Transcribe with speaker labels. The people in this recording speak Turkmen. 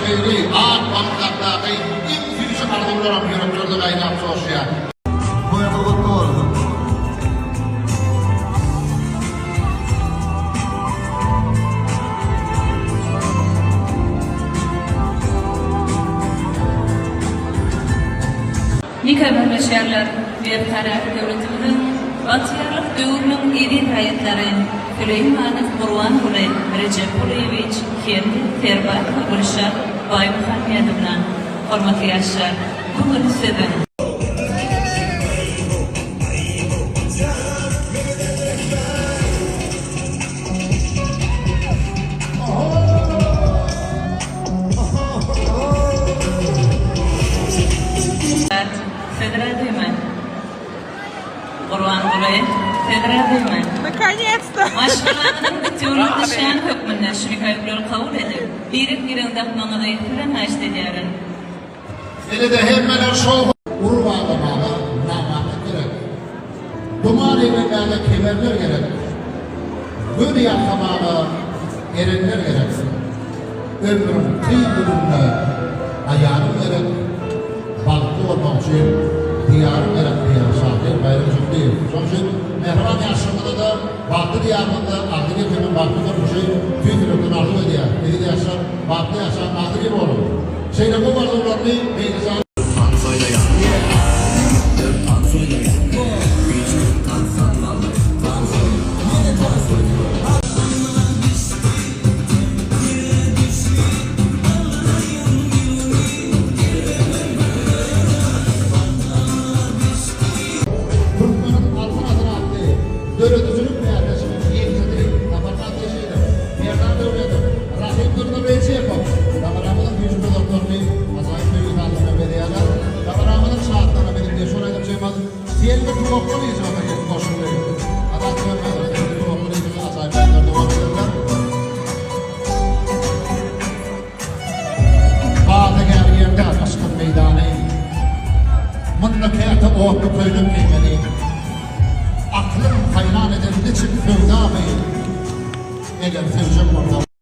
Speaker 1: söýgi, ak bagtlardaky iň süýji arzuwlaram ýüreklerde gaýnap joşýar.
Speaker 2: Toýuňyz gutly bolsun!
Speaker 3: Nika birleşýärler. Berkarar döwletimiziň bagtyýarlyk döwrüniň eziz raýatlary Süleýmanow Gurbanguly Rejepgulyýewiç hem-de Serbakowa Gülşat Baýmuhammedowna. Hormatly ýaşlar, bu gün siziň. Siz razymy? Gurbanguly, siz razymy?
Speaker 4: Наконец-то!
Speaker 3: Maşgalaňyzyň bitewülik nyşany hökmünde şu nikaýyklary kabul edip, birek-biregiň dakmagyňyzy sizden haýyşt edýärin.
Speaker 1: Ine-de hemmeler şowhun. Urup aglamaga namartlyk gerek. Duman eglenmäge kemerler gerek. Göz ýalkamaga erenler gerek. Ömrüň kyn gününde aýalyň gerek. Bagtly bolmak üçin Diýaryň gerek diýýär şahyr Baýram Jümdiýew. Şonuň üçin mähriban ýaşlarymyza-da bagtly Diýarymyzda agzybir hemem bagtly durmuşy tüýs ýürekden arzuw edýäris. Eziz ýaşlar, bagtly ýaşaň, agzybir boluň! Şeýle gowy arzuwlaryny Meýlisjan.
Speaker 5: Tans oýnaýan Ýigitler tans oýnaýan Hiç kim tans atmaly Tans oýna Ýene tans oýna.
Speaker 1: Türkmeniň Altyn asyry atly döredijilik bäsleşiginiň ýeňijisi Saparmyrat Reşidow, Merdan Döwletow, Rahymdurdy Rejepow dabaramyzyň süýji pursatlaryny ajaýyp söýgi sazlaryna bezeýärler. Dabaramyzyň şatlygyna biziň meşhur aýdymçymyz Selbi Tuwakgulyjowa gelip goşuldy. Azat Sönmezow, Selbi Tuwakgulyjowa ajaýyp aýdymlary dowam ederler. Bazygär ýerde yşkyň meýdany, Munda käte otly köýnek geýmeli. Aklym haýran eden niçik söwdamy, Eger söýjek bolsaň.